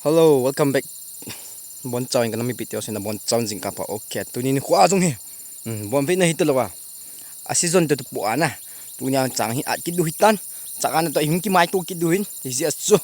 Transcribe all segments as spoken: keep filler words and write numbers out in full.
Hello, welcome back. Bonchauvin ka nam mipite ho, nabonchauvin jingkah pha. Ok, tuni nikho a jong hi, hmm, bon vei na hi talou a, a season te tu po ana. Tunia chang hi at kit diu hitan. Chang ana toh hung kimaito kit diu hin, hijeh a chu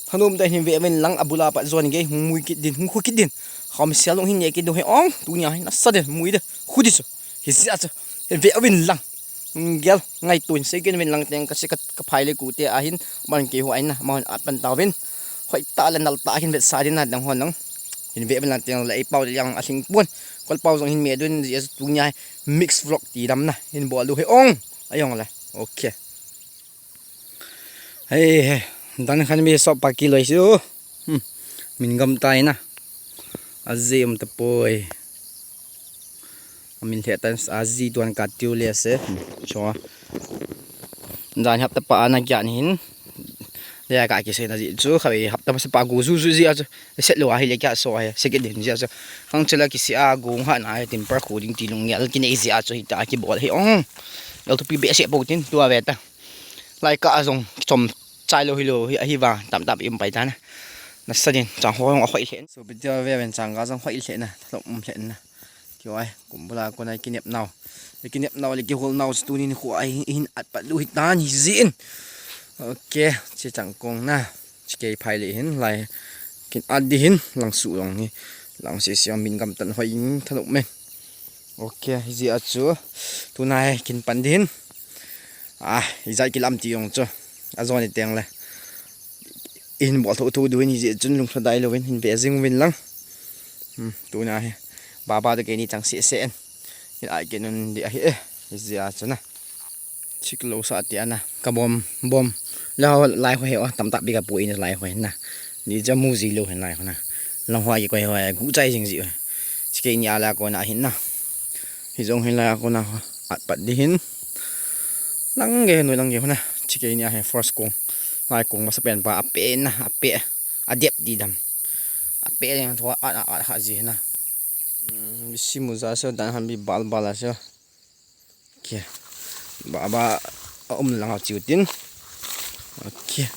thanom tah in ve uvin lang, abul a pat jon gei hung mui kit din, hung khu kit din. Khomsel jong hin ne kit diu hi ong. Tunia hi nasa din mui de, khu di chu. Hijeh a chu hin ve uvin lang. Lunggel ngaito in sei kit uvin lang teng, ka se ka, ka phai le kute ahin, man kei ho ahin na, amahon at pan tauvin. Hoitah le nal tah hin vetsah din na dang hon lang. Hin ve uvin lang teng le, ei pau le yang a hling pon. Kol pau jong hin me dun, jeh a chu tunia hi mix vlog ti dam na hin bol diu hi ong. Ajong le. Ok. Hei, hei. Dan khan mi sop pa kiloi si u. Hmm. Min gam tai na. Aji um tapoi. Amin lheh tan, aji tuan ka tiu le se. Hmm. Chua. Dan hapta pa ana kian hin. Le ka kisei na ji chu, khavi hapta pa se pa gu ju ju ji a chu. Set lou a hi le kia so a hi. Se ke din ji a chu. Khang chela kisi a gu ha na hi tin par khu ding ti lunggel kinei ji a chu hita kibol hi ong. Lou tu pi be se po tin tua ve ta. Lai ka jong chom chai lou hilou hi, ahi vang tam tam im pai ta na. Nasa din chang ho jong ahoi lheh. Sopite ho ve uvin chang ka jong hoi lheh na, thalom um lheh na. Kio ai, kum bula kona kinep nau. Kinep nau le kihol nau chu tuni nikho a hin at pat diu hitan hijeh in. Ok, che chang kong na. Che kei phai le hin lai kin at di hin lang su long hi. Lang se se min gam tan hoi in thalom me. Ok, hijeh a chu tuna hi kin pan di hin. Ah, ijat kilam ti jong chu. Ajon i teng le. Ihin bol tho tho diu hin hijeh chun lungthim dai louvin hin ve jing uvin lang. Hmm, tuna hi. Baba toh keini chang se se in. Hin ai ke nun di ahi e. Hijeh a chu na. Chik lou sa ti ana. Ka bom, bom. La ho lai ho he o, tam tak bi ka pu in lai ho na. Ni ja mu ji lou hin lai ho na. Lang ho ai koi ho ai gu chai jing ji. Chike ni ala ko na hin na. Hijong hin lai ko na ho. At pat di hin. Lang ge nu lang ge ho na. Chike ni a he first kong. Lai kong masa pen pa ape na, ape. Adep di dam. Ape yang tho at at ha ji na. Hmm, bisi mu ja so dan han bi bal bal a so. Ok. Ba, ba, a um lang a chiu tin. Ok.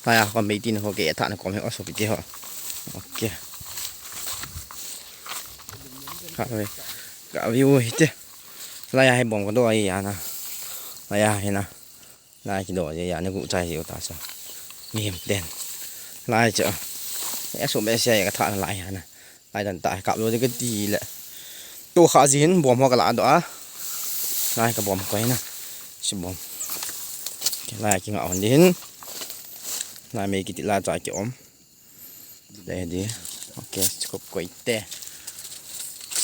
Laiya, kon mei tin ho ke, tha na kom he, o sopite ho. Ok. Ka ve, ka ve u hite. Laiya, he bom ka do ai ya na. Laiya, he na. Lai kido je ya, na gu chai je u ta sa. Mihem ten. Lai cha. E so be sia ka tha na lai ya na. Lai dan ta kap lou de ka ti le. Tu kha ji hin bom ho ka la do a. Lai ka bom koi na. Si bom. Lai ki nga on di hin. Lai mei ki ti la cha ki om. Dei di. Ok, chikop koi te.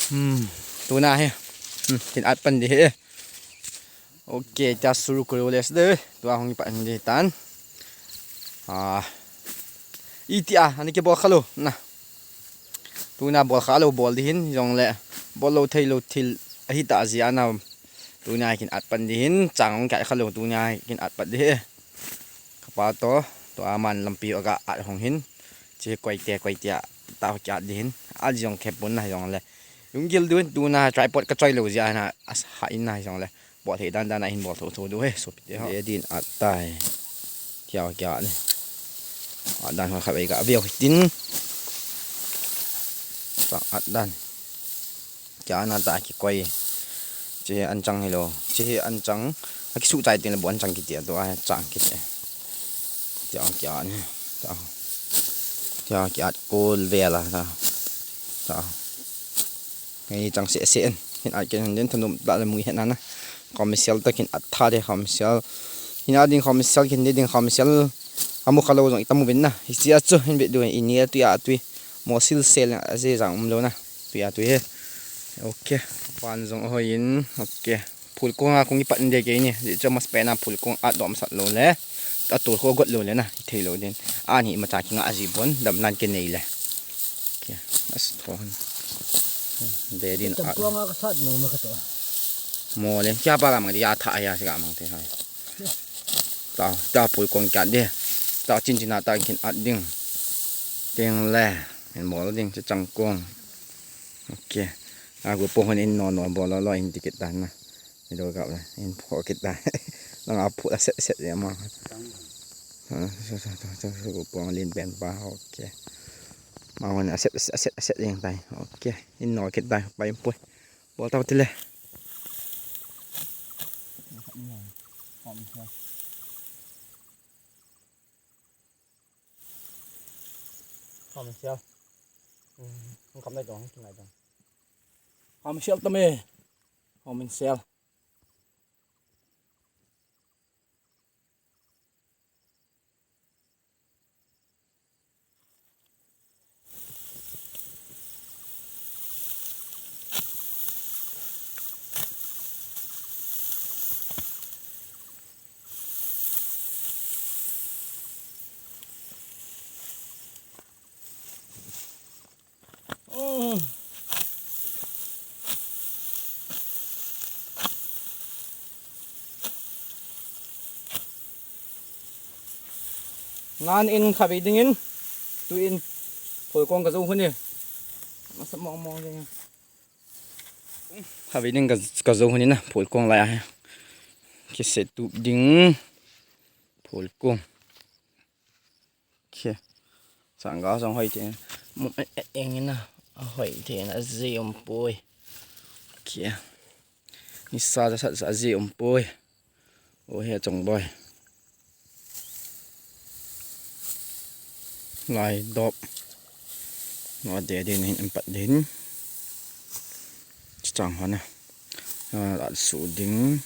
Hmm, tuna he. Hmm, tin at pan di he. Ok, ta suru kuru les de. Tua hung pat di tan. Ah. Iti a, ani ke bol kha lou. Na. Tuna bol kha lou bol di hin, jong le. Bol lou thei lou thil. Ahi ta ji ana. Tuna kin at pan di hin, chang hung kai kha lou, tuna kin at pat di he. Kapa to, to aman lampi aga at hong hin. Che koi te, koi te a, ta ho kia di hin. At jong khe pun na jong le. Yung gil dun, tuna tripod ka choi lou ji ana, as ha in na jong le. Bol thei dan dan a hin bol tho tho diu he, sopite ho. Dei din at tai. Kia kia ni. At dan ho kha ve ka ve tin. Chang at dan. Kia na ta ki koi. Che an chang hilou. Che an chang. A ki su chai tin le bon chang ki ti a to a chang ki ti. Kia kia ni. Ta. Kia kia kol ve la ta. Ta. Ngai chang se se en. Hin at ken den thanum ta le mui hen na. Khomsel ta kin at tha de khomsel. Hin a ding khomsel kin de ding khomsel. Amu kha lou jong i ta mu vin na. Hi sia chu hin ve du in ni a tui a tui. Mo sil sel a je jang um lou na. Tui a tui he. Ok. Van jong hoi in. Ok. Phul kong a kong i pat de ke ni. Ji chu mas pe na phul kong at dom sat lou le. A tur kho got lou le na. Thei lou din. Ani ma cha ki nga ji bon. Dam nan ke nei le. Ok. As tho han. De din. Tam kong a ka sat mo ma ka to. Mo le. Kya pa ka mang de ya tha ya si ka mang te hai. Ta, ta pui kong kya de. Ta chin chin a ta kin at ding. Ding le. In bol ding che chang kong. Ok. A gu pong hon in no no bol lo lo in tikit ta na. Ni do ka le. In pho kit ta. Nang a phut a set set jeng ma. Puang lin pen pa, ok. Ma ngon a set a set a set jeng tai. Ok. In no kit tai, pai pui. Bol tau tile. Hom sel. Hom sel tame. Hom sel. Ngan in khatvei dingin, tu in, phulkong ka jou hun e. Masa mong mong ding. Khatvei ding ka, ka jou hun in na, phulkong lai a he. Kise tup ding, phulkong. Khe. Sanga song hoi te. Mu e, e, eng na. A hoi te na ji um poi. Khe. Ni sa sa sa ji um poi. O he chong boi. Lai dop. No de de ni empat din. Chang hana. Lat su ding.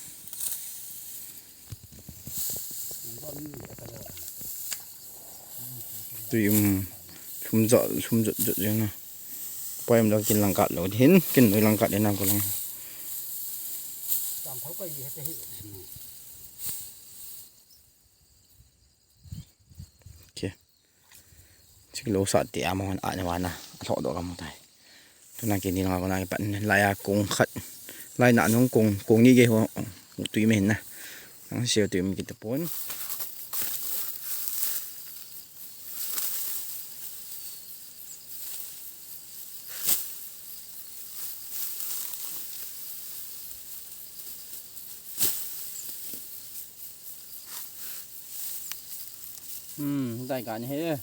Tui um lhum jot lhum jot jot jeng na. Poi um lo kin lang kat lo hin kin noi lang kat na ko lang. Okay. Chik lo sa ti a mo an a ne wa na. A tho do ka mo tai. Tuna kini langa kona kipat in lai a kong khat. Lai na nung kong, kong ni gei ho. Tui me hin na. Ang siu tui me kita pon. Hmm, dai ka ni he.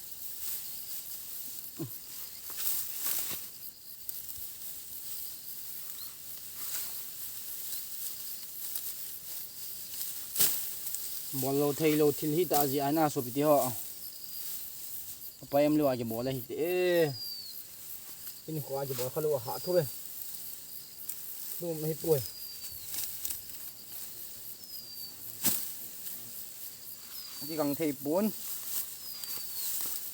Bol lou thei lou thil hi ta ji ana sopi ti ho. Apa em lou a kibol a hi te. In kho a kibol kha lou a ha thu ve. Lum hi pui. Ki kang thei pun.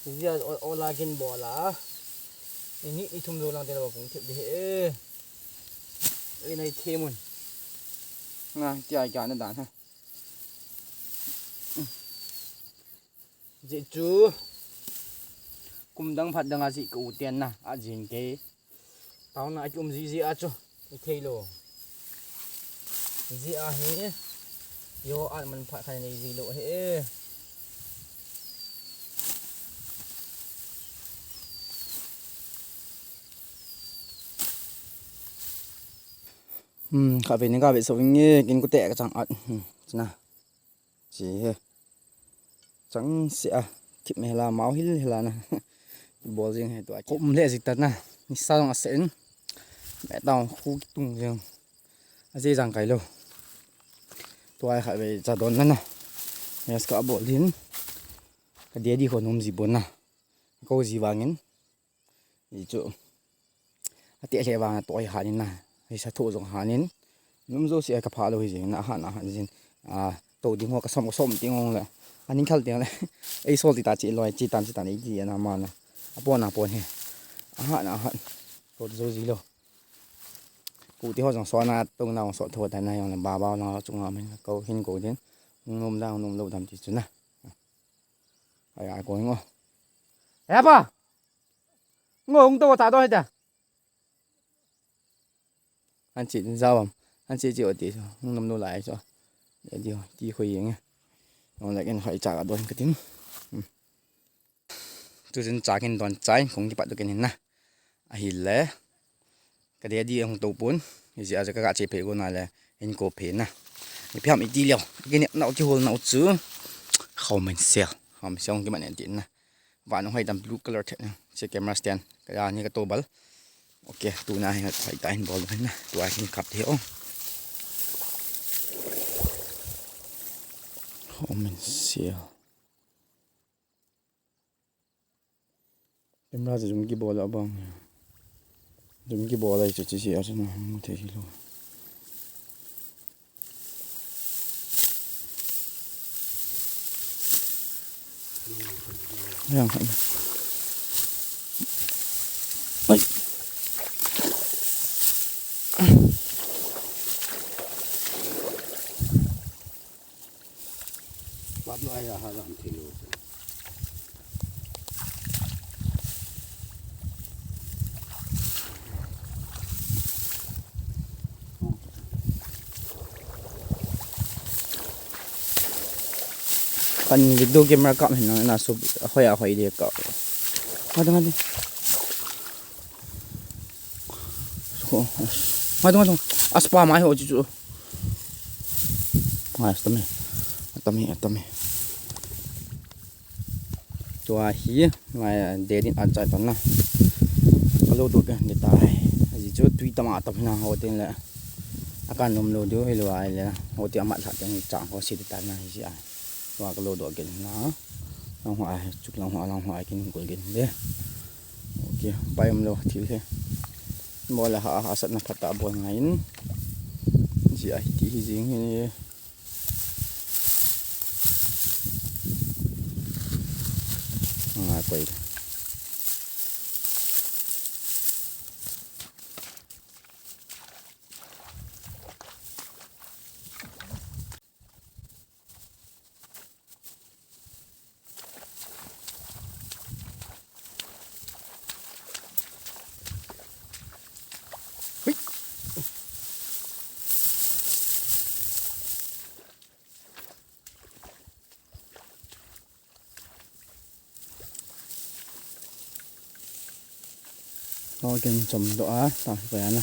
Zia o, o la kin bol a. Ni ni thum zo lang te lo kung thip di he. Ei nei the mun. Nga tia ka na dan ha. Ji chu. Kum dang phat dang a ji ka u ten na a jin ke. Tau na a ki um ji ji a chu. I thei lo. Ji a hi. Yo a man phat khan nei ji lo he. Hmm, ka ve ni ka ve so nge kin ku te ka chang at. Hmm, china. Chi he. Chang se a. Thip me la mau hil hila na. Bol jing he tua. Kum le jik ta na. Ni sa long a se in. Me ta khu tung jing. A je jang kai lo. Tua kha ve cha don na na. Mes ka bol din. Ka dia di ho num ji bon na. Ko ji wangin. Hi chu. Ati a hle vang a toi hanin na. Hi sa tho jong hanin. Num jo si a ka pha lo hi jing na han a han jin. A to ding ho ka som ka som ting ong le. Aning khal ting le. Ei sol ti ta chi loi chi tan chi tan ei ti na ma na. A pon a pon he. A han a han. To jo ji lo. Ku ti ho jong so na to na so tho ta na yong le ba ba na chung a min ko hin ko din. Num da num lo dam ti chu na. Ai a ko ngo. He pa. Ngo hung to ta do he ta. An chi din jawam. An chi chi o ti so. Hung nom no lai so. Dia di ho ti khoi yeng. Nong la ken khoi cha ka don ka tin. Hmm. Tu sin cha ken don chai kong ki pat do ken hin na. Ahile. Ka dia di hung to pun. Isi a ka ka che phe go na le. In ko phe na. Ipi ham iti leo. Kini nau kihol nau chu. Home and sale. Home and sale kiman en tin na. Van hoi dam blue color the na. Che camera stand. Ka ya ni ka tobal. Okay, tuna hi hoi ta hin bol hin na. Tua hin kap the o. Home and sale. Camera chu zoom kibol a bang. Zoom kibol a chu chi si a chu na mu thei hi lo. Yang khat. Ai. Pat lo ai a ha lam thei lo. Kan video camera kap hin na su hoi a hoi de ka. Ngade ngade. Ngade ngade. Aspa mai ho chu chu. Ngai, atam e. Atam e, atam e. Tua hi, ngai, dedin an chai tan na. Ka lo do ka, de tai. Aji chu tui tama atam na ho tin le. Akan nom lo do, hi lo ai le. Ho ti amat lha tin chang ho si de tan na, hi si ai. Tua ka lo do kin na. Lang ho ai, chuk lang ho, lang ho ai kin kul kin de. Okay, pai um lo, thil he. Bol a ha, ha sat na phat a bol ngai in. Ji a hi ti hi jing hi. Ngai koi. Lo ken chom do a, ta koi ana.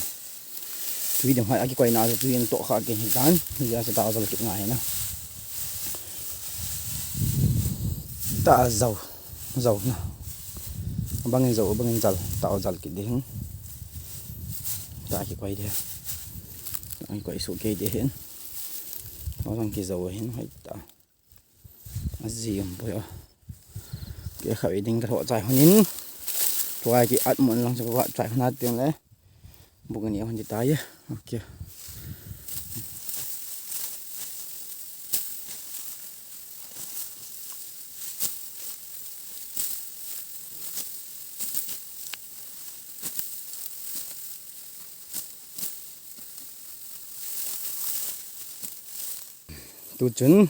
Tui dem hai aki koi na, tui en to kha ken hitan. Hi asa ta jal kit ngai na. Ta jal, jal na. Bangin jal, bangin jal, ta jal kit ding. Ta ki koi de. Ta ki koi su ke de hin. Ta jal ki jal hin hai ta. Aji um poi o. Ke kha ding ka tho chai honin. Tua ki at mun lang chu ka chai hona ting le. Buk ni hon ji tai. Okay. Tu chun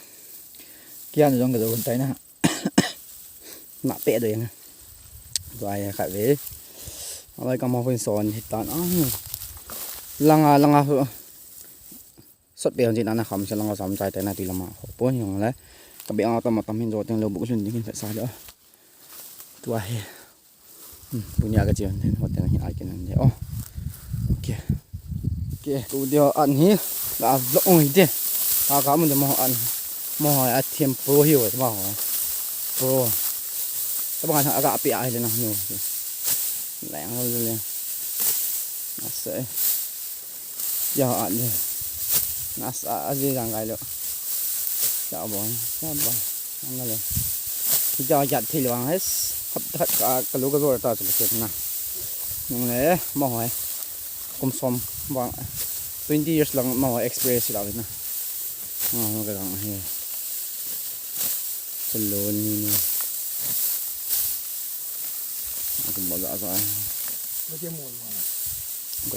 kian jong ka jo hun tai na. Na pe do yang. Tua ya khat ve. Alai ka ma hun son hitan. Ah. Langa, langa. Sot pe hon jin ana kham se langa sam chai tai na tui lama. Pon jong le. Ka be anga tam tam hin jo teng lo buk sun ding hin sa le. Tua hi. Hmm, punya ka chian den, hotel hi ai ken de. Oh. Okay. Okay, ku dia an hi. La vlog ong hi de. Ka ka mun de mo an. Mo a thiam pro hi wa ma ho. Pro. Tabang a ka pi ai de na no. Leng le. Asa. Ya an de. Nasa aji jang kai lo. Sa bon, sa bon. Ang le. Ki ja ja thil wang hes. Hap hap ka ka lo ka zo ta chu ke na. Nung le mo hoi. Kum som wang. Twenty years lang mo hoi experience la na. Mo hoi ka lang he. Chalo ni ni. Atu mo ga ga. Ko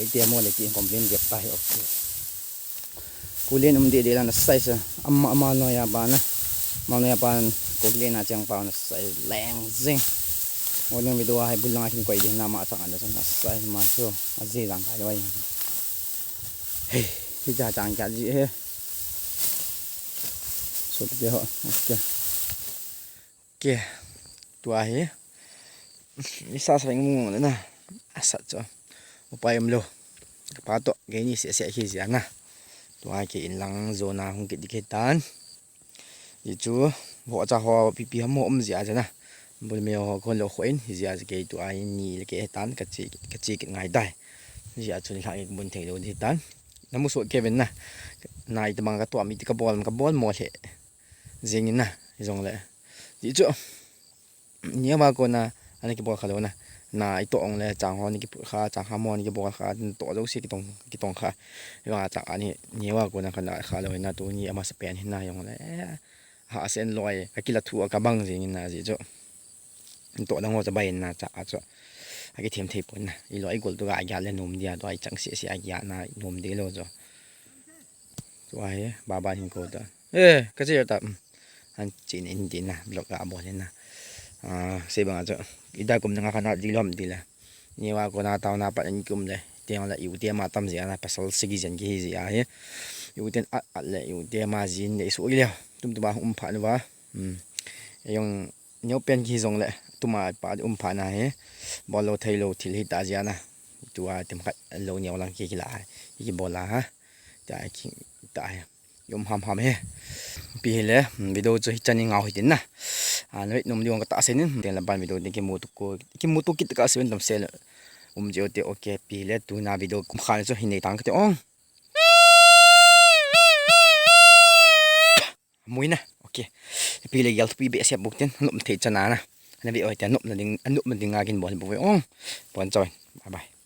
te mo le ti complain jep ta hi, okay. Kulen um de de la na sai sa. Ama ama no ya ba na. Ma no ya ba ko le na chang pa na sai leng jing. O ning video hai bul lang a kin koi de na ma chang an da sa na sai ma chu. Aji jang kai lo ai. Hey, hi ja chang kya ji he. So de ho. Okay. Okay. Tua hi. Isa sa ing mung le na. Asa cho. Upai um lo. Pa to. Ke ni se se hi ji ana. Tua kei in lang jona hung kit ding ahi tan. Hichu, vohcha ho pipi ham ho um jeh a chu na. Bulmei ho kon lou kho in, hijeh a chu kei tua hi ni le kei ahi tan, ka che, ka che kit ngai tai. Hijeh a chu nilhah kei ka bun thei lou ding ahi tan. Na mu soh kei uvin na. Na itobang ka tuah mi ti ka bol, ka bol mo lheh jeng in na, hijongle. Ti chu. Neo a kona, ana kibol kha lou na. Na itoh ong le, chang ho ana kiphut kha, chang ham ho ana kibol kha, toh jouse kitong, kitong kha. Hivang a chang ani, neo a kona kana kha lou na, tuni amasapen hi na jongle. Eh, ha sen loi, akila thu a ka bang jeng in na ji chu. Toh dang ho cha bai in na cha a chu. Akithem thei pon na. I loi i gol tu ga a gel le nom dia, tua i chang se se a gel na nom ding lou chu. Tua hi, baba hin ko ta. Eh, ka che ta. Hmm. An chin in din na, vlog ka bol in na. Ah, sei bang a chu. Ida kum na nga kha na di lom di le. Neo a kona taona pat in kum le. Tiang le, i u te ama tam jeh a na, pasal sagi jen kihi jeh a hi. I u ten at, at le, i u te ama jin le, i su i le. Tum tum a um pha na va. Hmm. Jong neo pen kihi jongle, tuma pa um pha na hi. Bol lou thei lou thil hi ta jeh a na. Tua tem khat lou neo lang ki kila. Ki bol a ha. Ta ki, ta hi. Yom ham ham hi. Ipi hile, video chu hichan in ngau hitin na. Ah, na nom diu ka tahsan in, tin la ban video tin kimuto ko, kimuto kit ka se un tam se le. Um jeh u te, okay, ipi hile, tuna video kum khan chu hin nei tang kate ong. Mui na, okay. Ipi hile gel thupi behseh bou tin, nom thei chan a na. Na ve oi te nom na ding, nom na ding a kin bol bou ve ong. Bon choi. Bye bye.